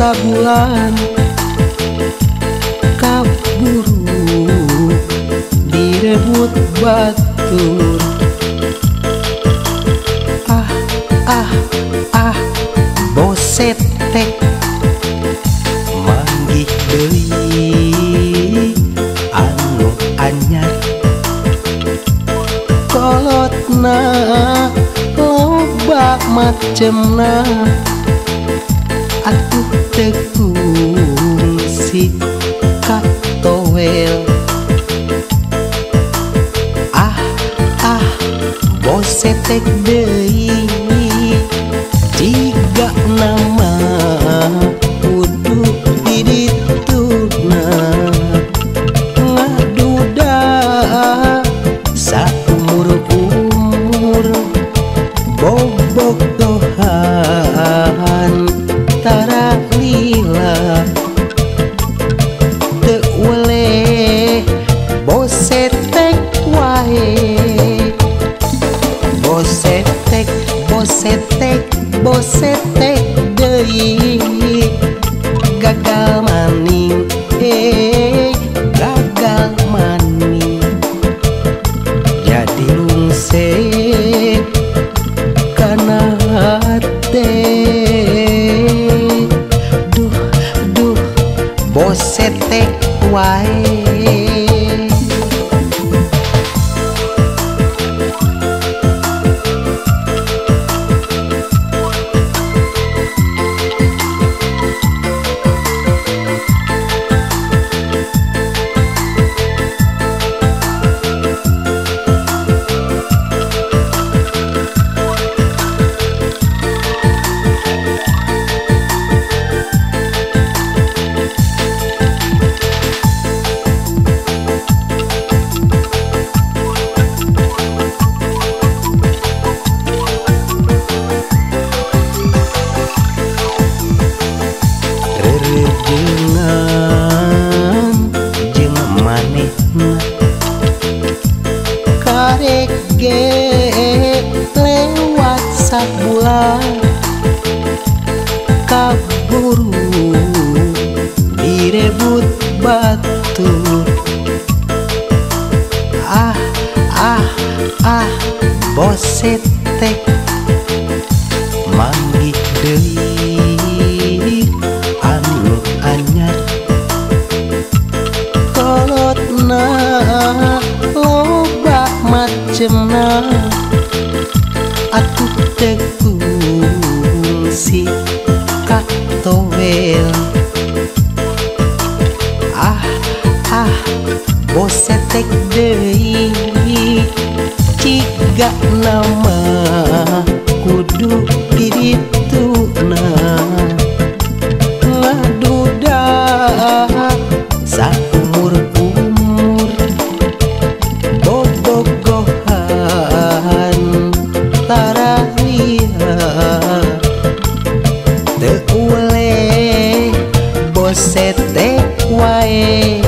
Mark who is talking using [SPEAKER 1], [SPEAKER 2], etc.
[SPEAKER 1] sabulan kaburu direbut batur. Ah ah ah bosetek manggih deui anu anyar kolotna loba macemna atuh teu kungsi katowel. Ah ah bosetek deui jiga nama kudu didituna ngaduda saumur-umur bobogohan tara lila teu weleh bosetek wae. Bosetek bosetek bosetek deui gagal maning, gagal maning jadi rungse kana hate. Duh duh bosetek wae. Rerejengan jeung manehna karek ge lewat sabulan kaburu direbut batur. Ah ah ah bosetek manggih deui anu anyar kolotna loba macemna atuh teu kungsi katowel. Ah ah bosetek deui ciga nama kudu didituna ngaduda saumur-umur bobogohan tara lila teu weleh bosetek wae.